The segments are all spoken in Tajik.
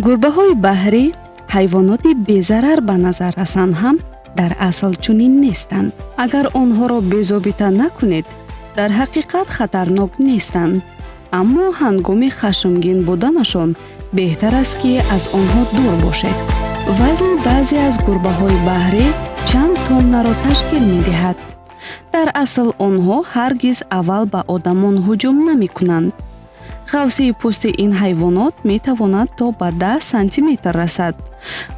Гурбаҳои баҳрӣ ҳайвоноти безарар ба назар расанд ҳам, дар асл чунин нестанд. Агар онҳоро безобита накунед, дар ҳақиқат хатарнок нестанд, аммо ҳангоми хашмгин буданашон беҳтар аст, ки аз онҳо дур бошед. Вазни баъзе аз гурбаҳои баҳрӣ чанд тоннаро ташкил медиҳад. Дар асл онҳо ҳаргиз аввал ба одамон ҳуҷум намекунанд. Ғафсии пӯсти ин ҳайвонот метавонад то ба 10 сантиметр расад.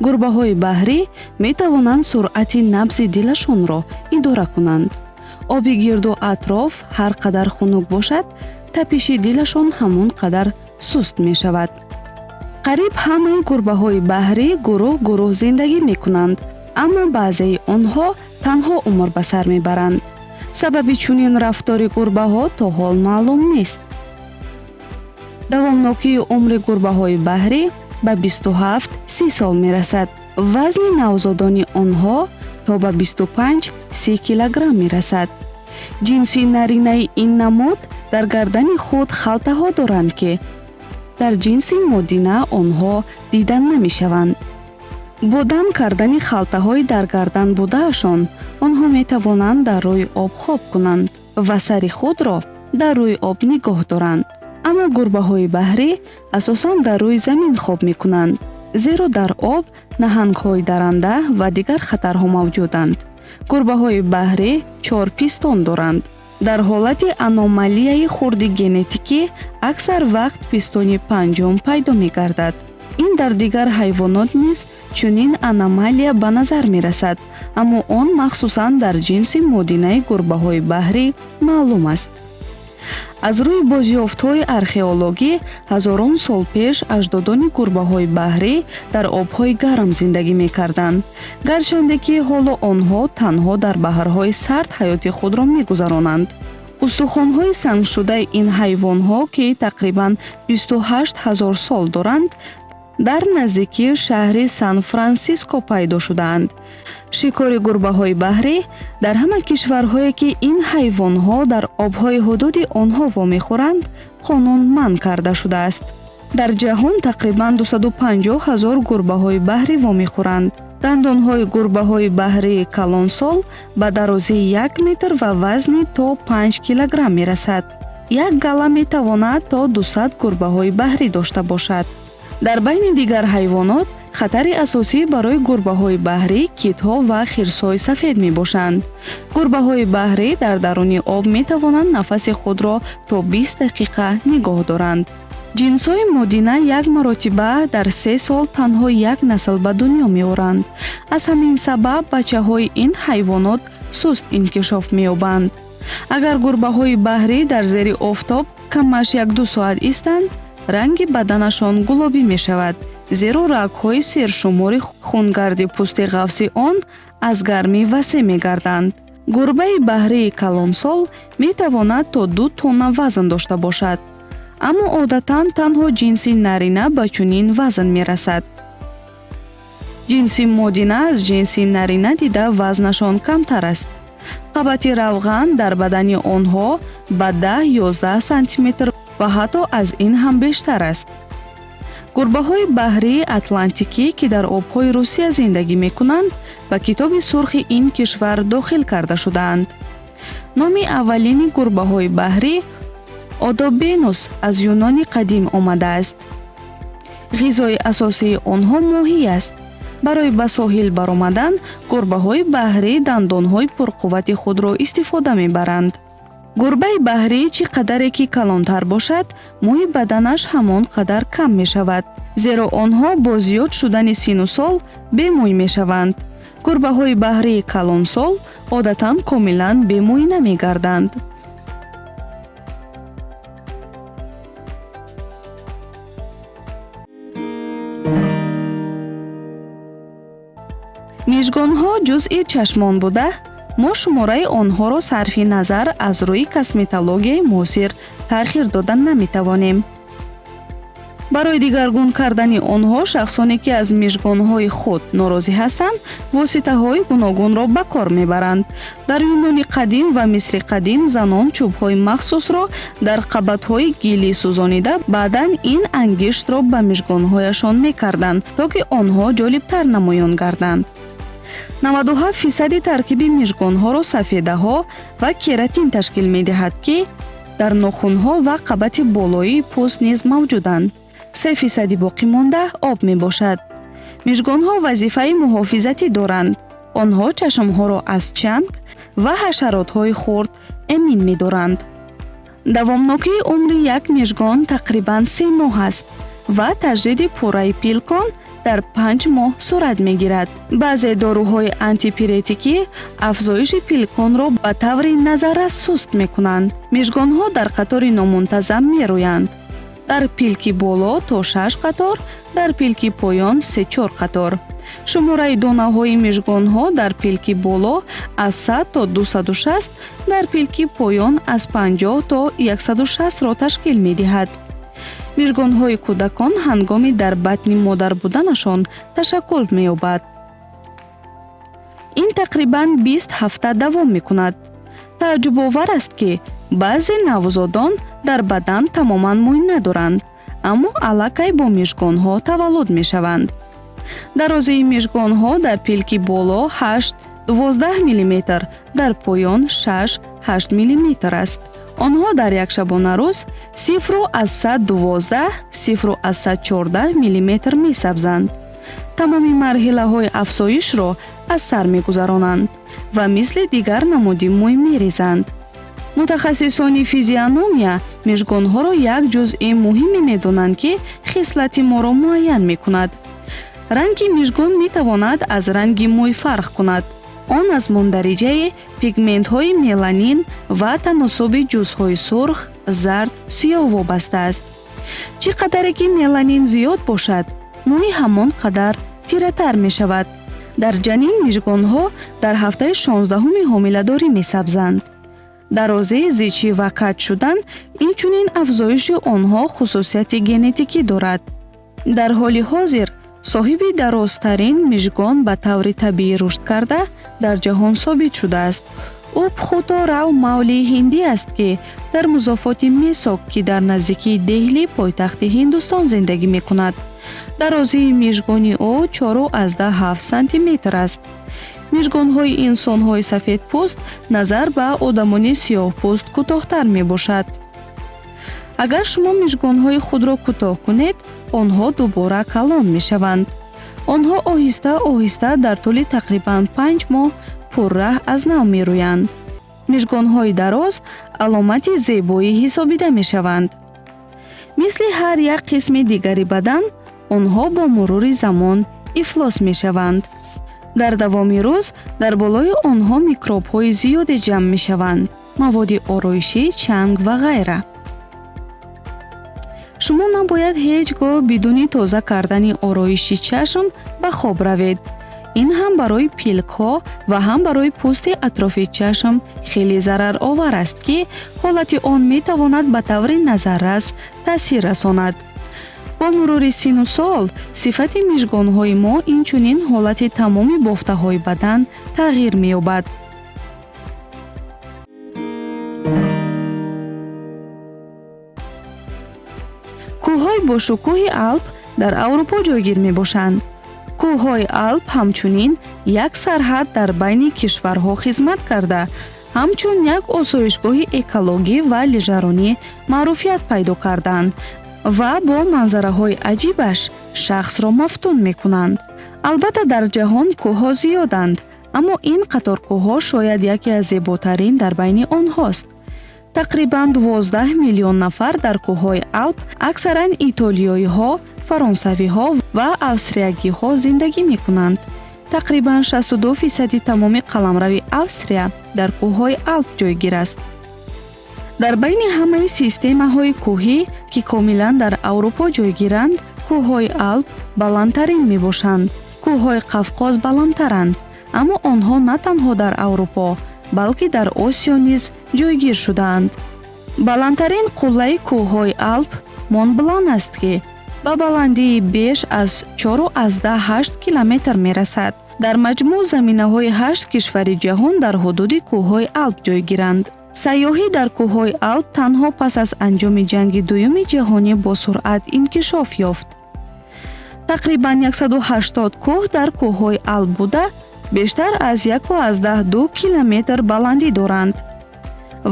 Гурбаҳои баҳрӣ метавонанд суръати набзи дилашонро идора кунанд. Оби гирду атроф ҳар қадар хунук бошад, тапиши дилашон ҳамон қадар суст мешавад. Қариб ҳамаи гурбаҳои баҳрӣ гурӯҳ гурӯҳ зиндагӣ мекунанд, аммо баъзеи онҳо танҳо умр ба сар мебаранд. Сабаби чунин рафтори гурбаҳо то ҳол маълум нест. Давомнокии умри гурбаҳои баҳрӣ ба 27-30 сол мерасад. Вазни навзодони онҳо то ба 25-30 килограмм мерасад. Ҷинси наринаи ин намуд дар гардани худ халтаҳо доранд, ки дар ҷинси модина онҳо дида намешаванд. Бо дам кардани халтаҳои дар гардан будаашон онҳо метавонанд дар рӯи об хоб кунанд ва сари худро дар рӯи об нигоҳ доранд. Аммо гурбаҳои баҳрӣ асосан дар рӯи замин хоб мекунанд, зеро дар об наҳангҳои даранда ва дигар хатарҳо мавҷуданд. Гурбаҳои баҳрӣ чор пистон доранд. Дар ҳолати аномалияи хурди генетикӣ аксар вақт пистони панҷум пайдо мегардад. Ин дар дигар ҳайвонот низ чунин аномалия ба назар мерасад, аммо он махсусан дар ҷинси модинаи гурбаҳои баҳрӣ маълум аст. Аз рӯи бозёфтҳои археологӣ, ҳазорон сол пеш аҷдодони гурбаҳои баҳрӣ дар обҳои гарм зиндагӣ мекарданд, гарчанде ки ҳоло онҳо танҳо дар баҳрҳои сард ҳаёти худро мегузаронанд. Устухонҳои сангшудаи ин ҳайвонҳо, ки тақрибан 28 ҳазор сол доранд, дар наздикии шаҳри Сан-Франсиско пайдо шудаанд. Шикори гурбаҳои баҳрӣ дар ҳама кишварҳое, ки ин ҳайвонҳо дар обҳои ҳудуди онҳо вомехӯранд, қонун манъ карда шудааст. Дар ҷаҳон тақрибан 250 ҳазор гурбаҳои баҳрӣ вомехӯранд. Дандонҳои гурбаҳои баҳрии калонсол ба дарозии 1 метр ва вазни то 5 килограмм мерасад. Як гала метавонад то 200 гурбаҳои баҳрӣ дошта бошад. Дар байни дигар ҳайвонот хатари асосӣ барои гурбаҳои баҳрӣ китҳо ва хирсҳои сафед мебошанд. Гурбаҳои баҳрӣ дар даруни об метавонанд нафаси худро то 20 дақиқа нигоҳ доранд. Ҷинсҳои модина як маротиба дар 3 сол танҳо як насл ба дунё меоранд. Аз ҳамин сабаб бачаҳои ин ҳайвонот суст инкишоф меёбанд. Агар гурбаҳои баҳрӣ дар зери офтоб камаш як-ду соат истанд, ранги баданашон гулобӣ мешавад, зеро рагҳои сершумори хунгарди пӯсти ғафси он аз гармӣ васеъ мегарданд. Гурбаи баҳрии калонсол метавонад то 2 тонна вазн дошта бошад, аммо одатан танҳо ҷинси нарина ба чунин вазн мерасад. Ҷинси модина аз ҷинси нарина дида вазнашон камтар аст. Қабати равған дар бадани онҳо ба 10-11 сантиметр ва ҳатто аз ин ҳам бештар аст. Гурбаҳои баҳрии атлантикӣ, ки дар обҳои Русия зиндагӣ мекунанд, ба Китоби сурхи ин кишвар дохил карда шудаанд. Номи аввалини гурбаҳои баҳрӣ одобенус аз Юнони қадим омадааст. Ғизои асосии онҳо моҳӣ аст. Барои ба соҳил баромадан гурбаҳои баҳрӣ дандонҳои пурқуввати худро истифода мебаранд. Гурбаи баҳрӣ чӣ қадаре ки калонтар бошад, мӯи баданаш ҳамон қадар кам мешавад, зеро онҳо бо зиёд шудани сину сол бемӯй мешаванд. Гурбаҳои баҳрии калонсол одатан комилан бемӯй намегарданд. Мижгонҳо ҷузъи чашмон буда, мо шумораи онҳоро сарфи назар аз рӯи косметологияи муосир тағйир дода наметавонем. Барои дигаргун кардани онҳо шахсоне, ки аз мижгонҳои худ норозӣ ҳастанд, воситаҳои гуногунро ба кор мебаранд. Дар Юнони қадим ва Мисри қадим занон чӯбҳои махсусро дар қабатҳои гилӣ сӯзонида, баъдан ин ангиштро ба мижгонҳояшон мекарданд, то ки онҳо ҷолибтар намоён гарданд. 97 фисади таркиби мижгонҳоро сафедаҳо ва кератин ташкил медиҳад, ки дар нохунҳо ва қабати болоии пӯст низ мавҷуданд. 3 фисади боқимонда об мебошад. Мижгонҳо вазифаи муҳофизатӣ доранд. Онҳо чашмҳоро аз чанг ва ҳашаротҳои хурд эмин медоранд. Давомнокии умри як мижгон тақрибан 3 моҳ аст ва таҷдиди пурраи пилкон дар 5 моҳ сурат мегирад. Баъзе доруҳои антипиретикӣ афзоиши пилконро ба таври назаррас суст мекунанд. Мижгонҳо дар қатори номунтазам мерӯянд: дар пилки боло то шаш қатор, дар пилки поён се-чор қатор. Шумораи донаҳои мижгонҳо дар пилки боло аз 100 то 260, дар пилки поён аз 50 то 160-ро ташкил медиҳад. Мижгонҳои кӯдакон ҳангоми дар батни модар буданашон ташаккул меёбад. Ин тақрибан 20 ҳафта давом мекунад. Тааҷҷубовар аст, ки баъзе навзодон дар бадан тамоман мӯй надоранд, аммо аллакай бо мижгонҳо таваллуд мешаванд. Дарозии мижгонҳо дар пилки боло 8 12 миллиметр, дар поён 6 8 миллиметр аст. Онҳо дар як шабонарӯз 0,12 0,14 миллиметр месабзанд, тамоми марҳилаҳои афзоишро аз сар мегузаронанд ва мисли дигар намуди мӯй мерезанд. Мутахассисони физиономия мижгонҳоро як ҷузъи муҳиме медонанд, ки хислати моро муайян мекунад. Ранги мижгон метавонад аз ранги мӯй фарқ кунад. Он аз мундариҷаи пигментҳои меланин ва таносуби ҷузъҳои сурх, зард, сиёҳ вобаста аст. Чӣ қадаре ки меланин зиёд бошад, мӯй ҳамон қадар тиратар мешавад. Дар ҷанин мижгонҳо дар ҳафтаи 16-уми ҳомиладорӣ месабзанд. Дарозӣ, зичӣ ва каҷ шудан, инчунин афзоиши онҳо хусусияти генетикӣ дорад. Дар ҳоли ҳозир соҳиби дарозтарин мижгон ба таври табиӣ рушд карда дар ҷаҳон собит шудааст. Ӯ Пхуто Рав Маули ҳиндӣ аст, ки дар музофоти Месок, ки дар наздикии Деҳлӣ, пойтахти Ҳиндустон, зиндагӣ мекунад. Дарозии мижгони ӯ 4,7 сантиметр аст. Мижгонҳои инсонҳои сафедпӯст назар ба одамони сиёҳпӯст кӯтоҳтар мебошад. Агар шумо мижгонҳои худро кӯтоҳ кунед, онҳо дубора калон мешаванд. Онҳо оҳиста оҳиста дар тӯли тақрибан 5 моҳ пурра аз нав мерӯянд. Мижгонҳои дароз аломати зебоӣ ҳисобида мешаванд. Мисли ҳар як қисми дигари бадан, онҳо бо мурури замон ифлос мешаванд. Дар давоми рӯз дар болои онҳо микробҳои зиёде ҷамъ мешаванд, маводи ороишӣ, чанг ва ғайра. Шумо набояд ҳеҷ гоҳ бидуни тоза кардани ороиши чашм ба хоб равед. Ин ҳам барои пилкҳо ва ҳам барои пӯсти атрофи чашм хеле зараровар аст, ки ҳолати он метавонад ба таври назаррас таъсир расонад. Бо мурури сину сол сифати мижгонҳои мо, инчунин ҳолати тамоми бофтаҳои бадан тағйир меёбад. Кӯҳҳои бошукӯҳи Алп дар Аврупо ҷойгир мебошанд. Кӯҳҳои Алп ҳамчунин як сарҳад дар байни кишварҳо хизмат карда, ҳамчун як осоишгоҳи экологӣ ва лижаронӣ маъруфият пайдо карданд ва бо манзараҳои аҷибаш шахсро мафтун мекунанд. Албатта, дар ҷаҳон кӯҳҳо зиёданд, аммо ин қаторкӯҳҳо шояд яке аз зеботарин дар байни онҳост. Тақрибан 12 миллион нафар дар кӯҳҳои Алп, аксаран итолиёиҳо, фаронсавиҳо ва австриягиҳо, зиндагӣ мекунанд. Тақрибан 62 фисади тамоми қаламрави Австрия дар кӯҳҳои Алп ҷойгир аст. Дар байни ҳамаи системаҳои кӯҳӣ, ки комилан дар Аврупо ҷойгиранд, кӯҳҳои Алп баландтарин мебошанд. Кӯҳҳои Қавқоз баландтаранд. Аммо онҳо на танҳо дар Аврупо, балки дар Осиё низ ҷойгир шудаанд. Баландтарин қуллаи кӯҳҳои Алп Монблан аст, ки ба баландии беш аз 4,8 километр мерасад. Дар маҷмӯъ заминаҳои ҳашт кишвари ҷаҳон дар ҳудуди кӯҳҳои Алп ҷойгиранд. Сайёҳӣ дар кӯҳҳои Алп танҳо пас аз анҷоми Ҷанги Дуюми Ҷаҳонӣ бо суръат инкишоф ёфт. Тақрибан 180 кӯҳ дар кӯҳҳои Алп буда, бештар аз 1,2 километр баландӣ доранд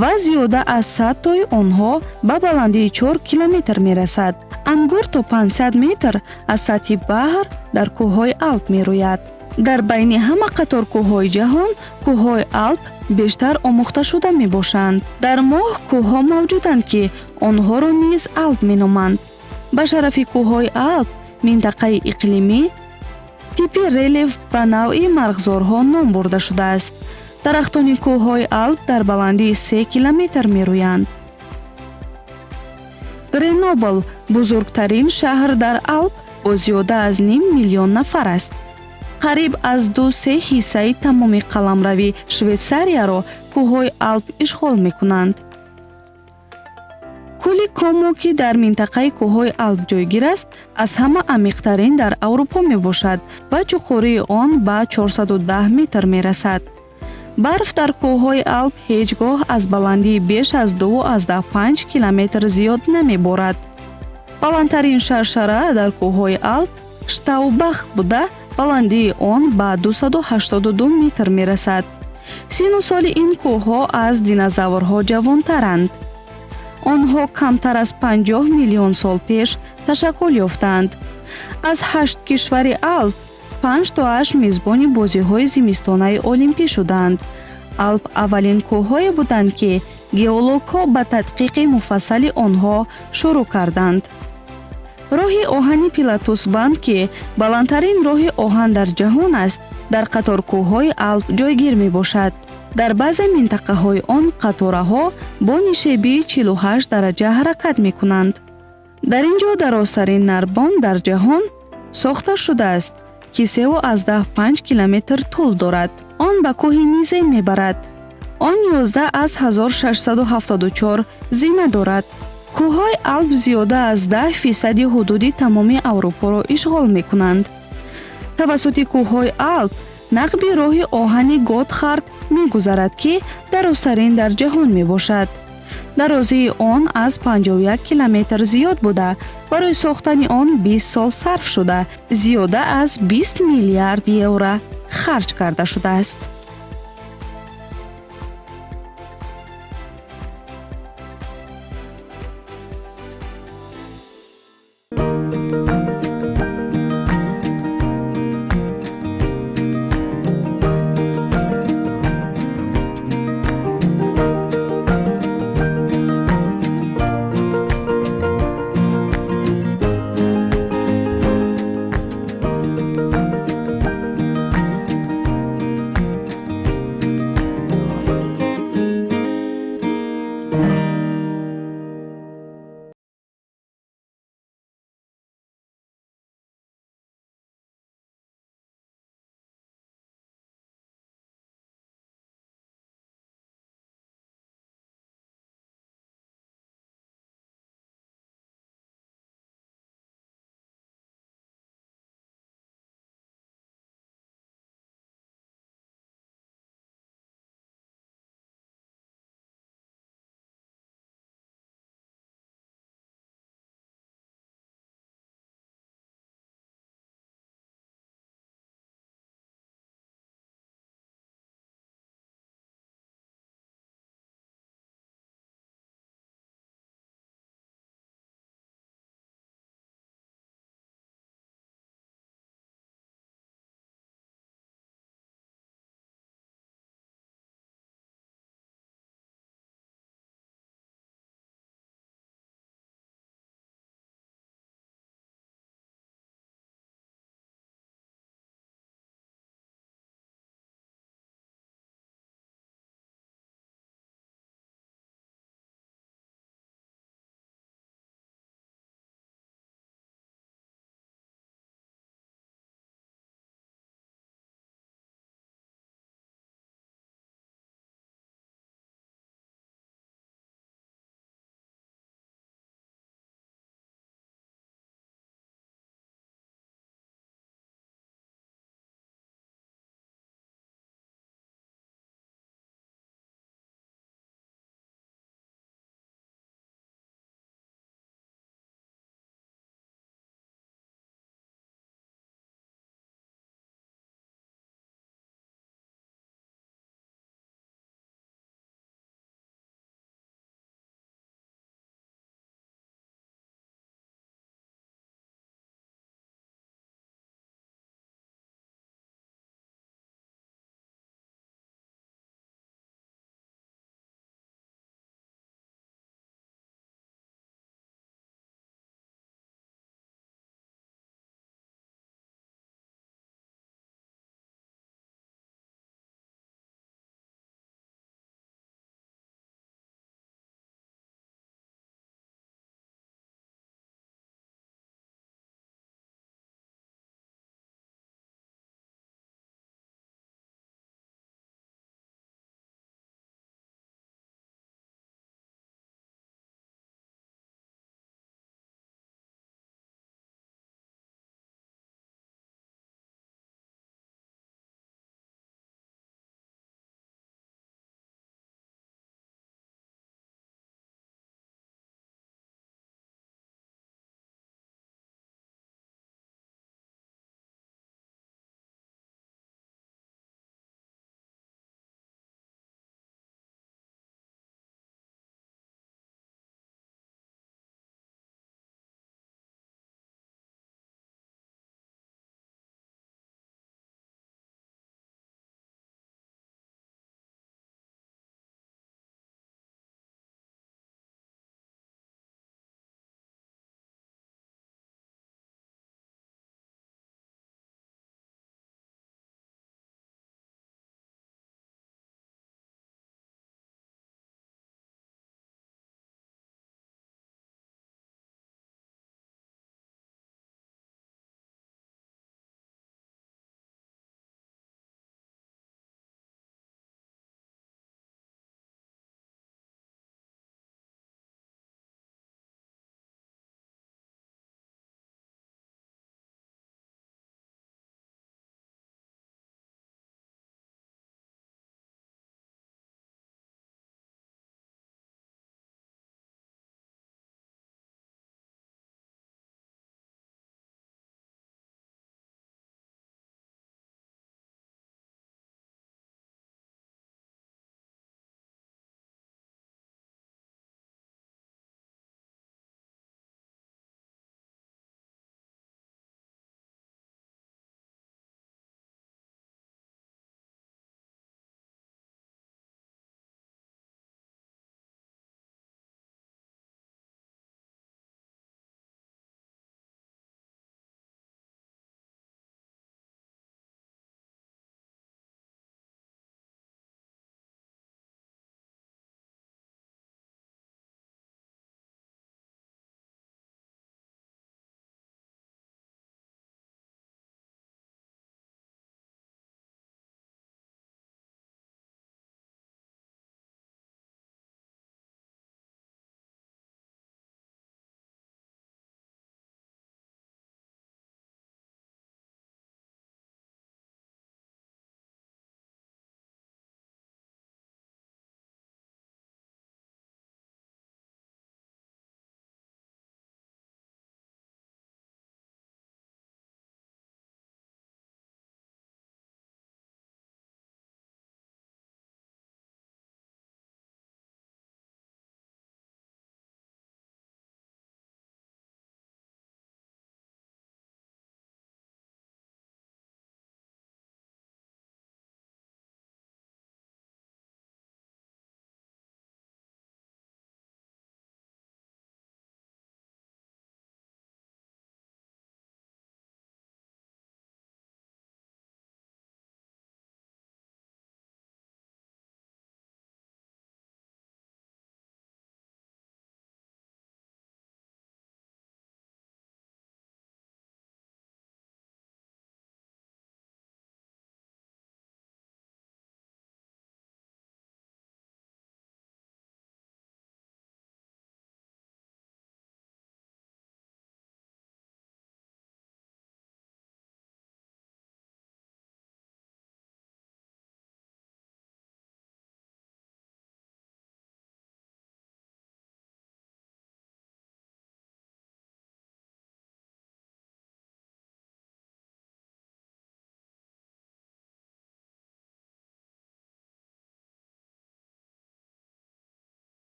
ва зиёда аз 100 тои онҳо ба баландии 4 километр мерасад. Ангур то 500 метр аз сатҳи баҳр дар кӯҳҳои Алп мерӯяд. Дар байни ҳама қаторкӯҳҳои ҷаҳон кӯҳҳои Алп бештар омӯхташуда мебошанд. Дар моҳ кӯҳҳо мавҷуданд, ки онҳоро низ Алп меноманд. Ба шарафи кӯҳҳои Алп минтақаи иқлимӣ, типи релеф ба навъи марғзорҳо ном бурда шудааст. Дарахтони кӯҳҳои Алп дар баландии 3 километр мерӯянд. Гренобл бузургтарин шаҳр дар Алп бо зиёда аз ним миллион нафар аст. Қариб аз ду-се ҳиссаи тамоми қаламрави Швейтсарияро кӯҳҳои Алп ишғол мекунанд. Кӯли Комо, ки дар минтақаи кӯҳҳои Алп ҷойгир аст, аз ҳама амиқтарин дар Аврупо мебошад ва чуқурии он ба 410 метр мерасад. Барф дар кӯҳҳои Алп ҳеҷ гоҳ аз баландии беш аз 2,5 километр зиёд намеборад. Баландтарин шаршара дар кӯҳҳои Алп Штаубах буда, баландии он ба 282 метр мерасад. Сину соли ин кӯҳҳо аз динозаврҳо ҷавонтаранд. Онҳо камтар аз 50 миллион сол пеш ташаккул ёфтаанд. Аз ҳашт кишвари Алп панҷ тоаш мизбони бозиҳои зимистонаи олимпӣ шуданд. Алп аввалин кӯҳҳое буданд, ки геологҳо ба тадқиқи муфассали онҳо шурӯъ карданд. Роҳи оҳани Пилатусбанд, ки баландтарин роҳи оҳан дар ҷаҳон аст, дар қаторкӯҳҳои Алп ҷойгир мебошад. Дар баъзе минтақаҳои он қатораҳо бо нишебии 48 дараҷа ҳаракат мекунанд. Дар ин ҷо дарозтарин нарбон дар ҷаҳон сохта шудааст, ки 3,5 километр тӯл дорад. Он ба кӯҳи Низе мебарад. Он 11 аз 1674 зина дорад. Кӯҳҳои Алп зиёда аз 10 фисади ҳудуди тамоми Аврупоро ишғол мекунанд. Тавассути кӯҳҳои Алп нақби роҳи оҳани Готхард мегузарад, ки дарозтарин дар ҷаҳон мебошад. Дарозии он аз 51 километр зиёд буда, барои сохтани он 20 сол сарф шуда, зиёда аз 20 миллиард евро харҷ карда шудааст.